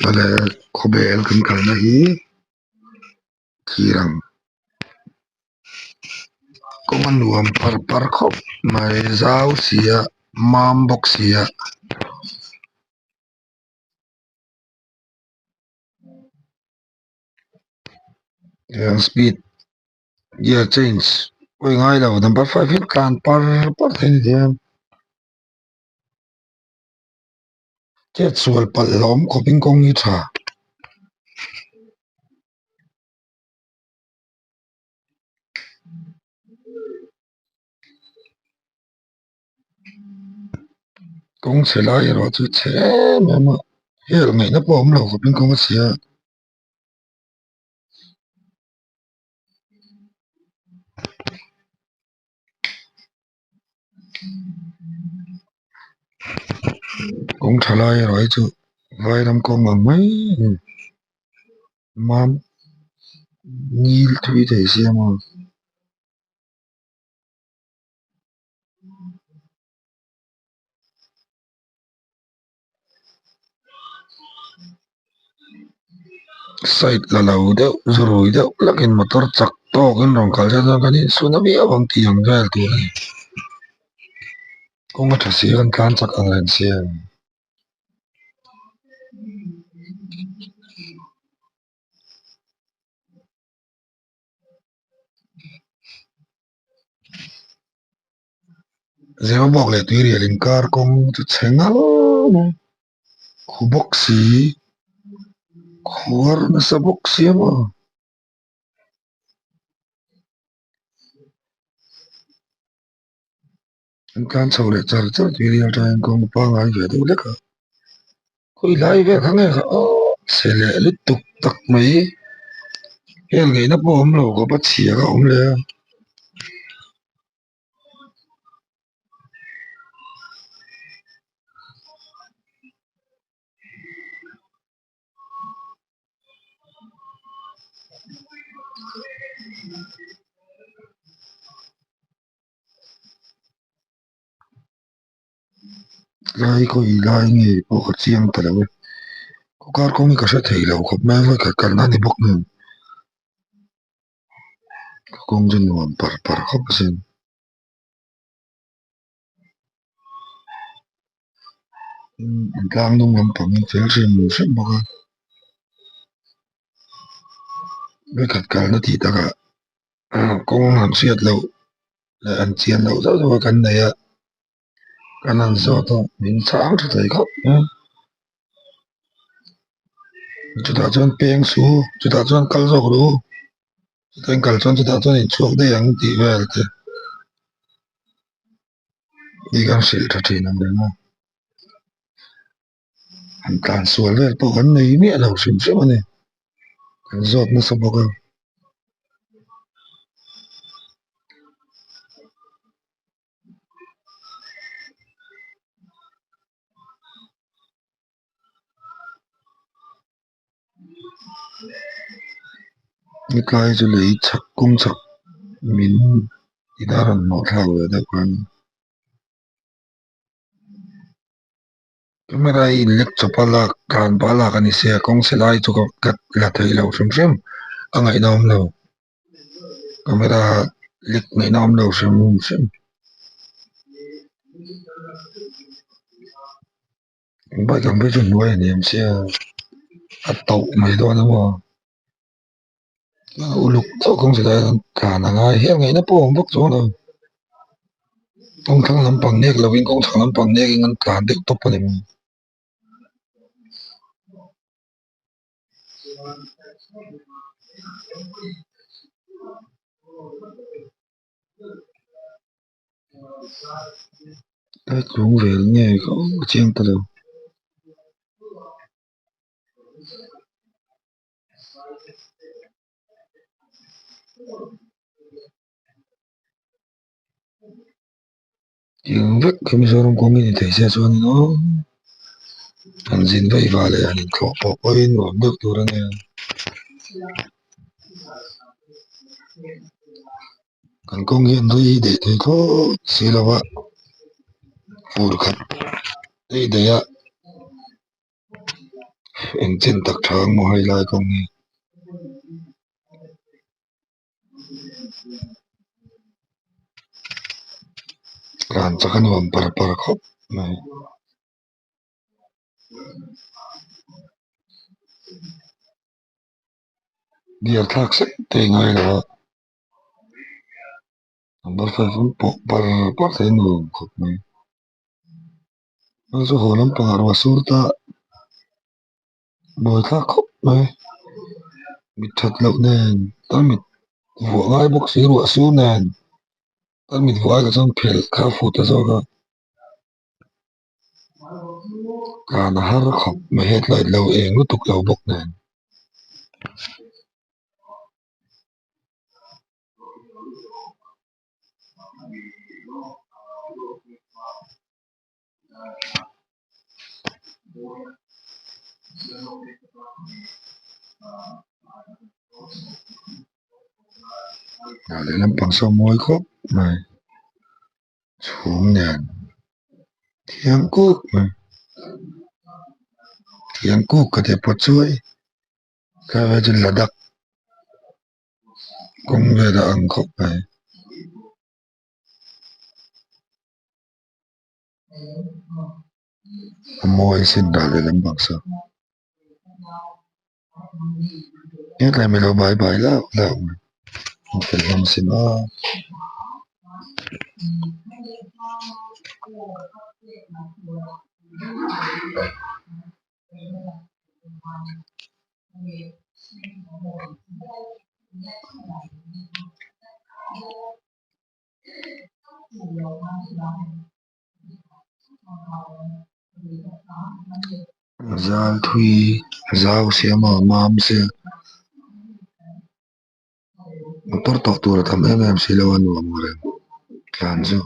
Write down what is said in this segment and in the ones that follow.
Awle khawbel kan kalna hi thlir ang kawng a nuam par par khawp mai zau si a mam bawk si a. Speed gear change pawh i ngai lo number five hi tlan par par thei a ni thei a. Chet sual palh hlawm khawpin kawng hi tha. Kawng chhe lai erawh chu chhe em em a hel ngaihna pawh a awm lo khawpin kawng a chhia a. Kawng tha lai erawh hi chu vairam kawng ang mai a ni mam ngil thui thei sia maw. Side la lo deuh zu rui deuh hlakin motor chak tawkin rawn kal se chuan kan insun a viau ang tih ang vel tur a ni kawng a tha si a kan tlan chak ang reng sia. Zirlawk leh tuirial inkar kawng chu chhe ngal mai khu bawk si khuar nasa bawk si a maw. An tlan chho leh char char tuirial atangin kawng pangngai ve deuh hlek a khawi lai vel kha nge kha aw chhe leh lutuk tak mai hel ngaihna pawh a awm lo khawp a chhia kha a awm leh a. Lai khawi lai nge pawh ka chiang ta lo e kawkar kawng hi ka hre thei lo khawp mai a vawikhat kalna a ni bawk nen kawng chu nuam par par khawp a sin. An tlang hnung lampang hi fel hrim hrim bawk a vawikhat kalna tih takah kawng han hriat loh leh an chian loh zauh zauh a kan nei a kan han zawt a min chhang tha thei khawp mai chutah chuan peng su chutah chuan kal zawk ru chutah in kal chuan chutah chuan in chhuak daih ang tih vel te hi kan hrilh tha thin ang reng a han tlan sual vel pawh kan nei miah lo hrim hrim a ni kan zawt nasa bawk a. Hetlai chu lei chhak kawng chhak min in a rawn hnawh thlak ve deuh khan camera hi in lek chawp a lak tlan pah a lak a ni sia kawng chhe lai chu ka la thei lo hrim hrim a ngaihna awm lo camera lek ngaihna awm lo hrim hrim. Bike ang phei chu hnuai a ni sia a tauh mai dawn a maw uluk deuh kawng chhekah hian tlan a ngai hial ngaihna pawh a awm vak chuang lo kawng thlang lampang nek lovin kawng chhak lampang nekin an tlan deuh tawp a ni mai. Lai tlung vel nge ka awm chiang ta lo. Eng vek khi Mizoram kawng hi ni thei se chuanin aw an zin vaih vah leh an inthlawh pawh pawhin nuam deuh tur a nia. Kan kawng hian rei hi daih thei thlawt si lo va fur khat daih daih a. Eng chen tak tha ang maw hei lai kawng hi. Tlan chak a nuam par par khawp mai. Gear thlak sek te a ngai lo a number five an pawh par par thei a nuam khawp mai. Chu haw lampangah ruah sur ta buai thlak khawp mai mit that loh nen tarmit vuah ngai bawk si ruah sur nen tarmit vuah ai kha chuan phelh kha a fuh ta zawk a tlan a har khawp mai headlight lo eng lutuk lo bawk nen. A lehlam pang saw mawi khawp mai chhum nen thiang kuk mai thiang kuk ka tih pawh chuai tlai vai chu Ladakh kawng vel a ang khawp mai. A mawi sin dah leh lam bang saw hetlai mi lo bai bai lauh lauh mai an fel hlawm sin aw. Zal thui zau siam a mam sia motor tawh tur a tam em em si lo a nuam ang reng tlan chu.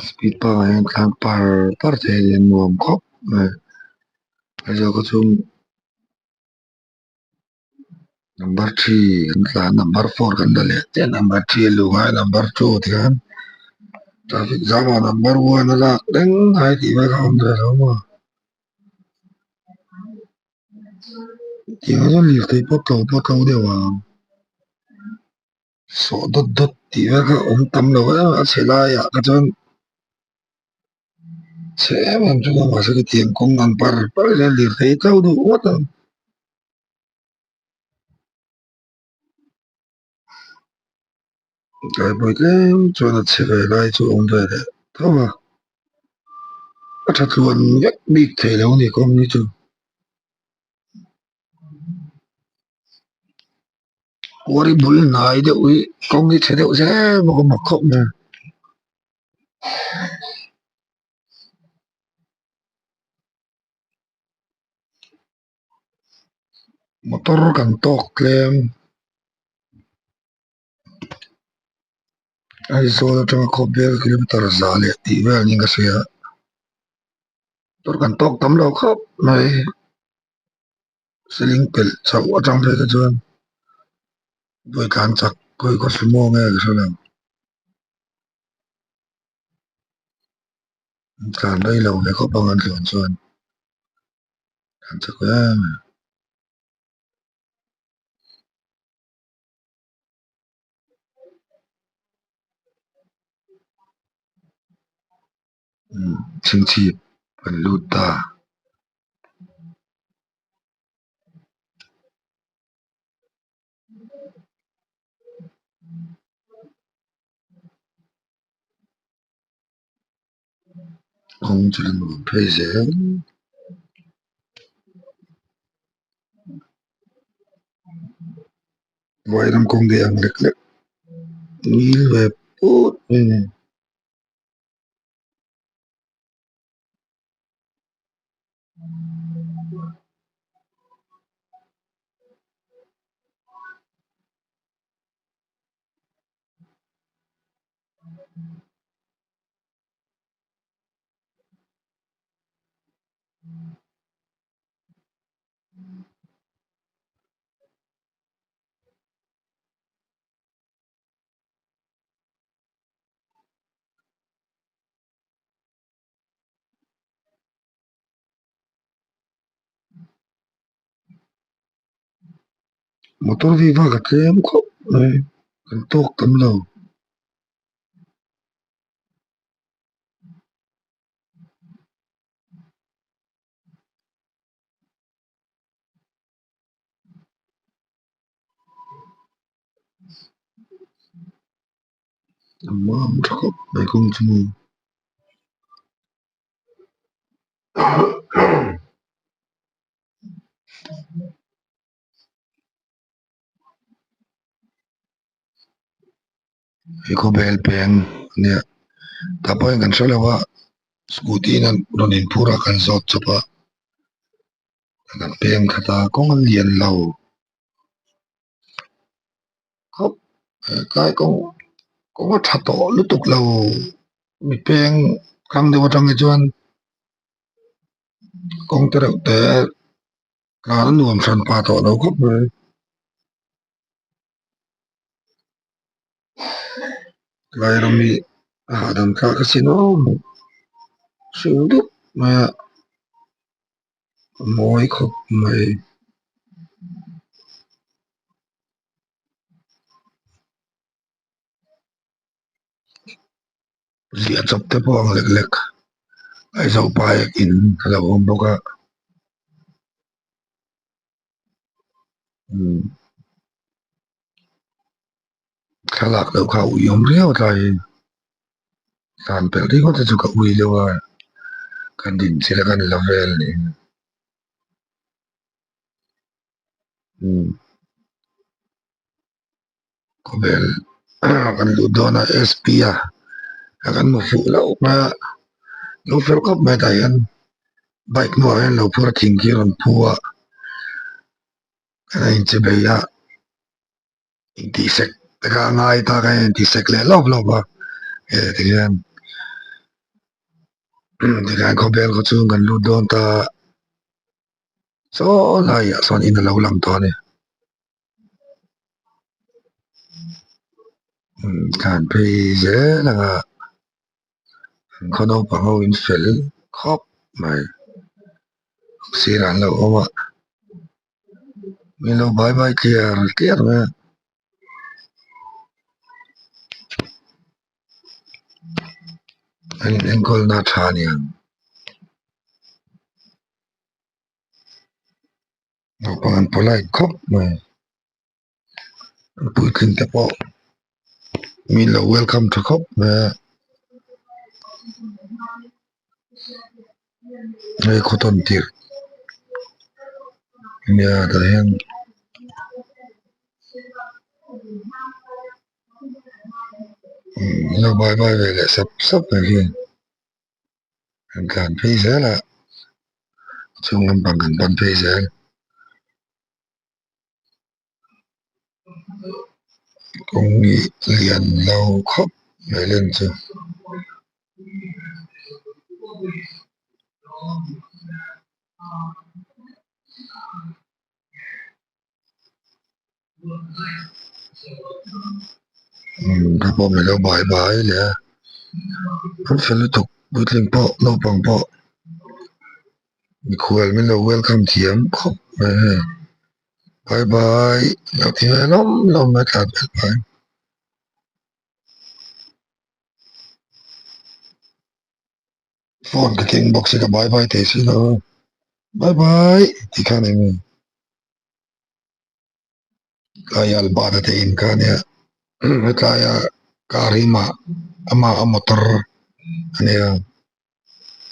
Speed pangai hian tlan par par thei a ni a nuam khawp mai Aizawl khaw chhung number three kan tlan number four kan la leh chiah number three a luh ngai number two tihian traffic jam ah number one a lak reng ngai tih vel kha a awm ve lo maw. Tiang chuan lirthei pawh tlo pawh tlo deuh ang sawh dawt dawt tih vel kha awm tam lo em a chhe laiah kha chuan chhe em em chu mahse khitiang kawng ang par par hian lirthei tlo duh ngawt ang. Tlai bawi tlem chuan a chhe ve lai chu a awm ve leh tho a, a tha tluan vek bik thei lo a ni kawng hi chu. Kuari bul hnai deuh hi kawng hi chhe deuh zel bawk a mak khawp mai a. Motor kan tawk tlem Aizawl atanga khawpbel kilometer za leh tih vel niin ka hria motor kan tawk tam lo khawp mai seling pelh chhoh atang phei te chuan vawi tlan chak khawi khaw sumo nge ka hre lo an tlan rei lo ve khawp ang an tluan chuan. An chak em. Umm chhingchhip kan lut ta. Kawng chu la nuam phei zel. Vairam kawng te ang lek lek ngil ve put mai a ni. Motor hi vak a tlem khawp mai kan tawk tam lo. A mam tha khawp mai kawng chu. Hei khawvel peng a nia tah pawh hian kan hre lo a scooty in an rawn inphur a kan zawt chawp a kan peng khat a kawng a lian lo khawp tlai kawng kawng a tha tawh lutuk lo mi peng tlang deuh atang hi chuan kawng te reuh te tlan a nuam hran pah tawh lo khawp mai. Tlai ram hi a hahdam thlak asin aw hring dup mai a a mawi khawp mai. Ziah chawp te pawh ang lek lek Aizawl pa in a lo awm bawk a. Umm thlalak deuh kha a ui awm riau a tlai hi tlan pelh ringawt te chu ka ui deuh a kan din chilh a kan la vel a nih hi umm khawvel kan luh dawn a S P a kan hmu fuh hlauh mai a lo fel khawp mai tah hian bike hnuaiah hian lo phur a thing khi a rawn phu a a inchibei a intihsek te kha a ngai ta kha a intihsek leh hlauh hlauh a hei tikhian tikhian khawvel khaw chhung kan lut dawn ta a saw laiah sawn in a lo lang tawh a ni. Thlan phei zel ang a an khaw naupang ho in fel khawp mai sirah an lo awm a min lo bye bye tliar tliar mai a. An in enkawl na tha a ni ang. Naupang an polite khawp mai an puitling te pawh min lo welcome tha khawp mai a hei khaw tawn tirh nia tah hian umm lo bye bye ve leh sap sap mai hi. Kan tlan phei zel a chhung lampang kan pan phei zel kawng hi lian lo khawp mai len chu. Umm pawh min lo bai bai leh a an fel lutuk puitling pawh naupang pawh mikhual min lo welcome thiam khawp mai hei bye bye lo ti ve lawm lawm mai tlan fel pai. Phone ka keng bawk si ka bye bye thei si lo a bye bye tih kha a ni mai. Tlai Albert a te in kha ania helaia car hi mah amah a motor a nia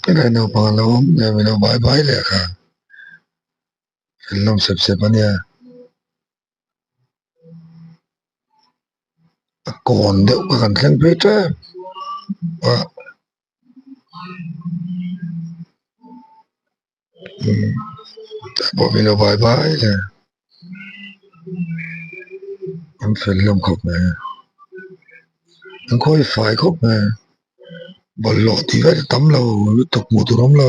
helai naupang an lo awm leh a milo bye bye leh kha an lawm sep sep a nia a kawn deuh kha kan thleng phei tep a. Tah pawh min lo bai bai le an fel hlawm khawp mai a an khawi fai khawp mai a bawlhhlawh tih vel tam lo lutuk hmuh tur awm lo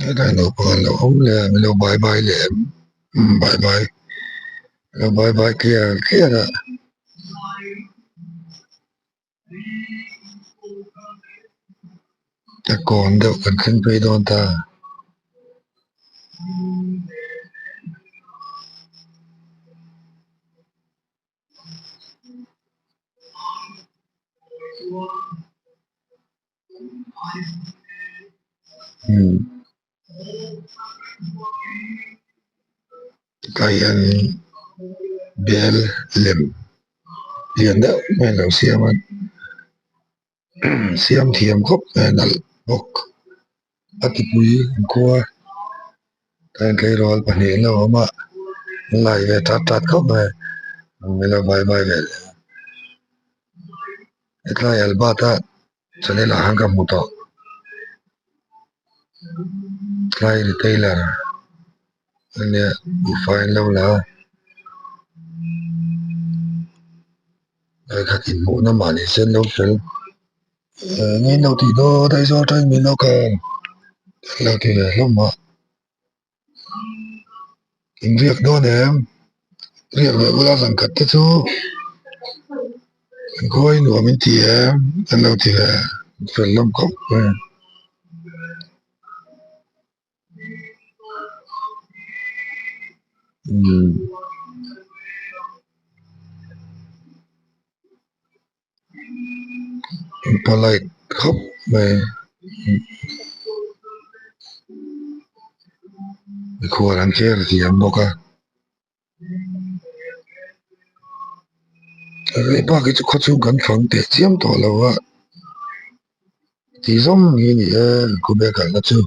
helai naupang an lo awm leh a min lo bai bai leh em bai bai lo bai bai tliar tliar a. A kawn deuh kan thleng phei dawn ta. Umm tlai hian bel lem lian deuh mai an lo siam a siam thiam khawp mai a nalh bawk a tipui an khua a tleirawl pahnih an lo awm a an lai ve tat tat khawp mai an lo vai vai ve leh a hetlai Albert a channel ah khan ka hmu tawh tlai retailer ania buhfai an lo la a vawikhat inhmuhna mahni sen lo fel eng lo tih dawn Aizawl atangin min lo kal an lo ti ve hlawm a inriak dawn em riak leh bula zan khat te chu an khawi nuam in ti em an lo ti ve fel hlawm khawp mai. Polite khawp mai mikhual an care thiam bawk a hei bak hi chu khawchhung kan fang teh chiam tawh lo a tih zawng hi a ni e khawbel kalna chu.